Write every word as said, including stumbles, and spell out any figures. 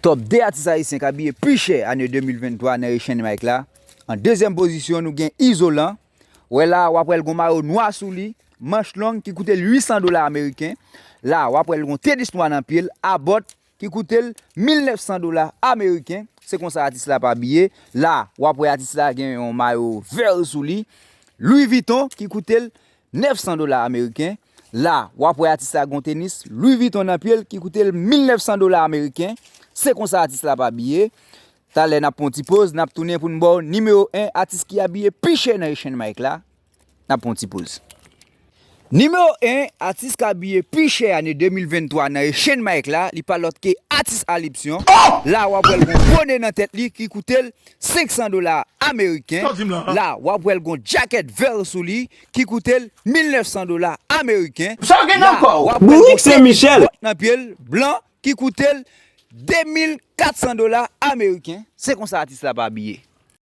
Top de atis ayisyen k abiye pi chè ane de mil venntwa nan Asian Mike la. An dezyèm pozisyon, nou gen Izolan. Wè la, w ap wè l gon mayo nwa sou li, manch long ki koute l uit san dola ameriken. La, w ap wè l gon tenis nwa nan pye l, Abòt, ki koute l mil nèf san dola ameriken. Se konsa atis la pa abiye. La, w ap wè atis la gen yon mayo vè sou li, Louis Vuitton, ki koute l nèf san dola ameriken. La, w ap wè atis la gon tenis Louis Vuitton nan pye l ki koute l mil nèf san dola ameriken. Se konsa atis la pa abiye. Talè n ap pran yon ti poz, n ap tounen pou n ba w nimewo en atis ki abiye pi chè nan Asian Mike la. N ap pran yon ti poz. Nimewo en atis k abiye pi chè ane de mil venntwa nan Asian Mike la, li pa lòt ke atis Alipsyon. La, w ap wè l gon bone nan tèt li ki koute l senk san dola ameriken. La, w ap wè l gon djakèt vè sou li ki koute l mil nèf san dola ameriken. Sa gen nan kò w. Bourik Sen Michèl. Bòt nan pye l blan ki koute l de mil kat san dola ameriken. Se konsa atis la pa abiye.